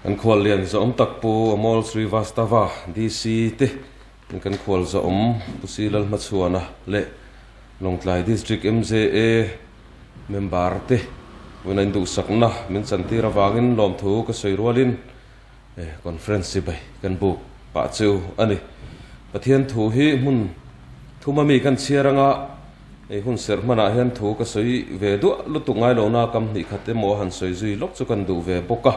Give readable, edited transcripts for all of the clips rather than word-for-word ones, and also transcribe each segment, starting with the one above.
Kan khuallian zawm tak Pu Amol Srivastava, DC te in kan khual zawm Pu Si Lalhmachhuana leh Lawngtlai District MJA member te vawiin a induhsakna min chantir avangin lawmthu ka sawi rualin conference chibai kan buk pah chu a ni. Pathian thu hi hmun thuma mi kan chhiar anga hei hun serh hmanah hian thu ka sawi ve duah lutuk ngai lohna kam hnih khat emaw han sawi zui lawk chu kan duh ve bawk a.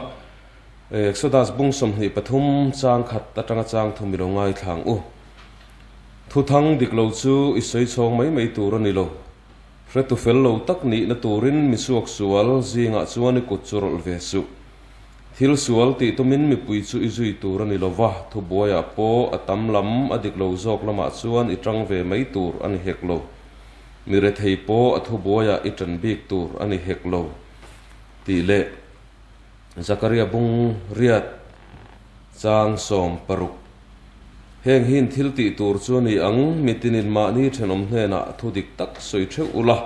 Exodus bung 23 chang khat atanga chang thum i lo ngaithla ang u. Thuthang dik lo chu i sawi chhawng mai mai tur a ni lo. Hretu fel lo tak nihna turin mi suak sual zingah chuan i kut chu rawlh ve suh. Thil sual tih tumin mipui chu i zui tur a ni lo va, thubuaiah pawh a tam lam a dik lo zawk lamah chuan i tang ve mai tur a ni hek lo. Mi rethei pawh a thubuaiah i tan bik tur a ni hek lo tih leh Zakaria bung riat chang 16. Heng hian thil tih tur chu a ni ang, mitinin mahni thenawm hnenah thu dik tak sawi theuh ula,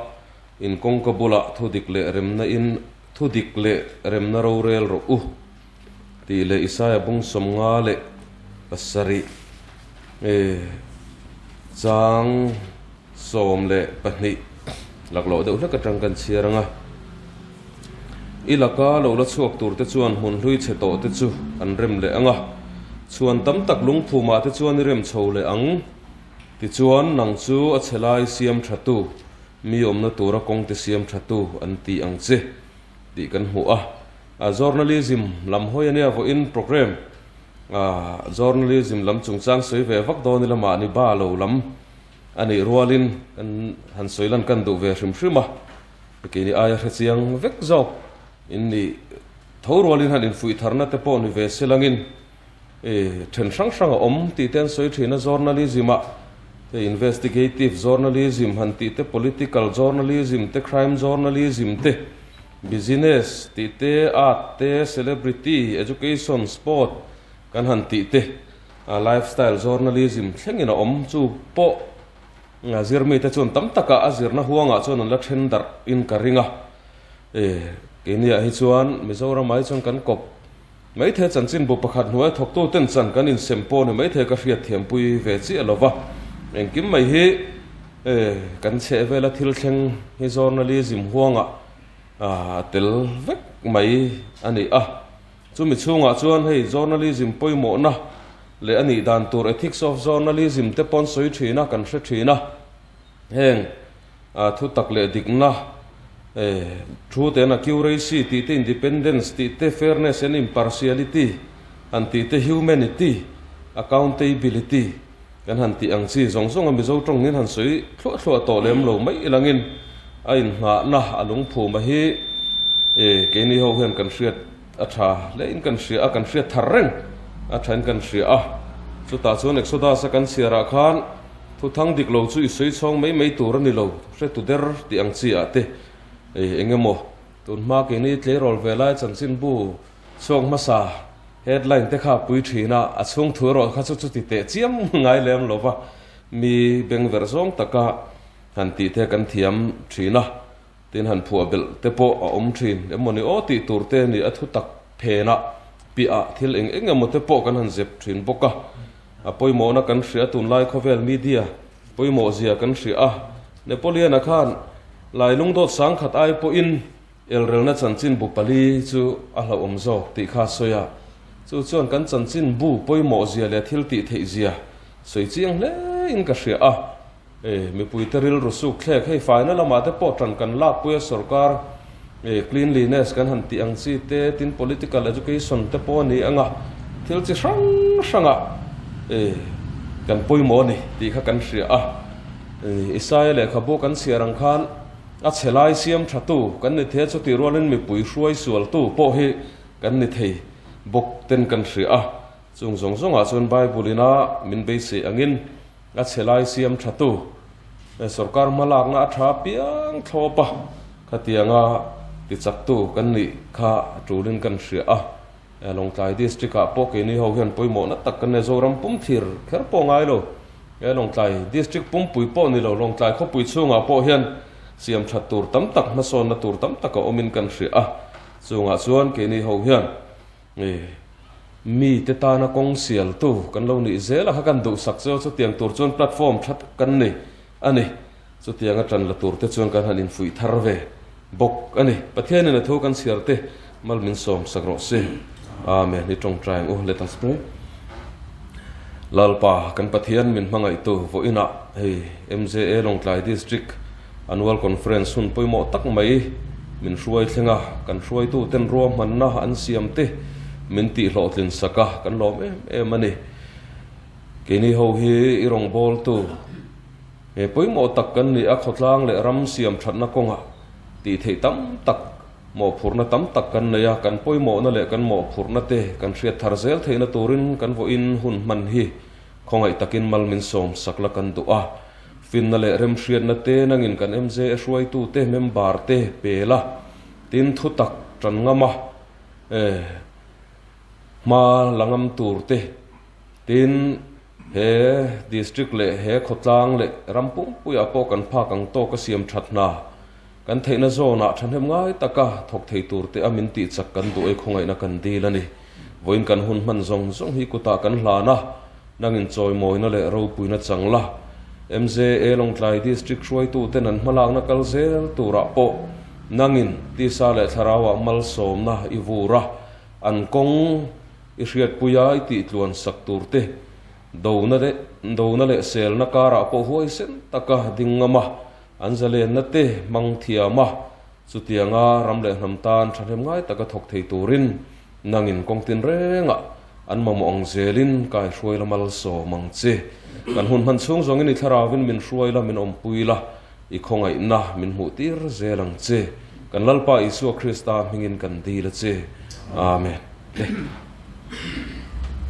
in kawngka bulah thu dik leh remna in Thu dik leh remna rorel rawh u tih leh Isaia bung 57 chang 12 laklawh deuh hlek atang kan chhiar ang a. I laka lo la chhuak tur te chuan hmun hlui chhe tawh te chu an rem leh ang a, chhuan tam tak lungphumah te chuan i rem chho leh ang. Tichuan nang chu a chhe lai siam tha tu Mi awmna tura kawng te siam tha tu an ti ang che tih kan hmu a. Journalism lam hawi ania vawiin programme journalism lam chungchang sawi ve vak dawn ila mahni ba lo lam a nih rualin kan han sawi lan kan duh ve hrim hrim a. Keini aia hrechiang vek zawk in nih tho rualin han infuih tharna te pawh ni ve se langin Then hrang hrang a awm tih te an sawi thin a, journalism ah te investigative journalism han tih te, political journalism te, crime journalism te, business tih te, art te, celebrity, education, sport kan han tih te, lifestyle journalism thlengin a awm. Chu pawh zirmi te chuan tam takah a zirna huangah chuan an la then darh in ka ring a. Keiniah hi chuan Mizoramah hi chuan kan kawp Maithei chanchinbu pakhat hnuai thawktuten chan kan insem pawh ni maithei ka hriat thiampui ve chiah lo va, engkim mai hi kan chheh vela thil thleng hi journalism huangah a tel vek mai a ni a. Chumi chhungah chuan hei journalism pawimawhna leh a nih dan tur ethics of journalism te pawn sawi thin a, kan hre thin a. Heng thutak leh dikna, truth and accuracy tih te, independence tih te, fairness and impartiality han tih te, humanity, accountability kan han tih ang chi zawng zawng a Mizo tawng nin han sawi thluah thluah tawh lem lo mai ilangin a inngahna a lungphuma hi keini ho hian kan hriat a tha hle in kan hria a, kan hriat thar reng a tha in kan hria a. Chutah chuan Exodus a kan chhiarah khan Thuthang dik lo chu i sawi chhawng mai mai tur a ni lo, hretu der tih ang chi ah te eng emaw tun hma keini tleirawl ve lai chanchinbu chhuak hmasa headline te kha pui thin a, a chhung thu erawh kha chu chuti teh chiam ngai lem lo va, mi bengverh zawng taka han tih te kan thiam thin a, tin han phuah belh te pawh a awm thin emaw ni aw tih tur te ni a thu tak phenah piahah thil eng eng emaw te pawh kan han zep thin bawk a. A pawimawhna kan hria tunlai khawvel media pawimawh zia kan hria a, Napoleon-a khan Lailung dawt sangkhat ai pawhin elrelna chanchinbu pali chu a hlauhawm zawk tih kha a sawi a, chu chuan kan chanchinbu pawimawh zia leh thil tih theih zia sawi chiang hle in ka hria a. E, mipuite rilru suk thlek hei faina lamah te pawh tan kan lakpui a sorkar e, cleanliness kan han tih ang chi te, tin political education te pawh a ni ang a, thil chi hrang hrangah e, kan pawimawh a ni tih kha kan hria a. E, Isaia lehkhabu kan chhiar ang khan a chhe lai siam tha tu kan ni thei a, chutih rualin mipui hruai sual tu pawh hi kan ni thei bawk ten kan hria a. Chung zawng zawngah chuan Bible ina min beisei angin A chhe lai siam tha tu sorkar hmalakna a tha piang thlawp a, khatianga ti chak tu kan nih kha a tulin kan hria a. Lawngtlai District ah pawh keini ho hian pawimawhna tak kan nei, Zoram pum thlir kher pawh ngai lo. Lawngtlai District pumpui pawh ni lo, Lawngtlai khawpui chhungah pawh hian siam that tur tam tak, hmasawnna tur tam tak a awmin kan hria a. Chungah chuan keini ho hian. Mite tana kawng sialtu kan lo nih zel a kha kan duhsak chu chutiang tur chuan platform tha tak kan nei a ni. Chutianga tan la tur te chuan kan han infuih thar ve bawk a ni. Pathianin a thu kan chhiar te mal min sawm sak rawh se. Amen. I tawngtai ang u. Let us pray. Lalpa, kan Pathian min hmangaihtu vawiinah hei MJA Lawngtlai District Annual Conference hun pawimawh tak mai min hruai thleng a, kan hruaituten ruahmanna an siam te min tihhlawhtlin sak a, kan lawm em em a ni. Keini ho hi i rawngbawltu he pawimawh tak kan ni a, khawtlang leh ram siam thatna kawngah tih theih tam tak, mawhphurhna tam tak kan nei a, kan pawimawhna leh kan mawhphurhna te kan hriat thar zel theihna turin kan vawiin hun hman hi khawngaih takin mal min sawm sak la kan duh a. Finna leh remhriatna te nangin kan MJA hruaitute member te pe la, tin thutak tan ngam a, hma la ngam tur te, tin he district leh he khawtlang leh ram pumpuiah pawh kan phak ang tawk a siam that hna kan theihna zawnah thahnem ngai taka thawk thei tur te a min tih chak kan duh ei khawngaihna kan dil a ni. Vawiin kan hun hman zawng zawng hi kutah kan hlan a. Nangin chawimawina leh ropuina chang la, MJA Lawngtlai District hruaituten an hmalakna kal zel turah pawh nangin tisa leh thlarauah malsawmna i vur a, an kawng i hriatpuia i tihtluan sak turte dona leh dona leh selna karah pawh huaisen taka ding ngam a, an zalenna te hmang thiam a, chutianga ram leh hnam tan thahnem ngai taka thawk thei turin Nangin kawng tinrengah an mamawh ang zelin kai hruai la malsawm ang che. Kan hun hman chhung zawngin i thlarauin min hruai la, min awmpui la, i khawngaihna min hmuh tir zel ang che. Kan Lalpa Isua Krista hmingin kan dil a che. Amen. Le.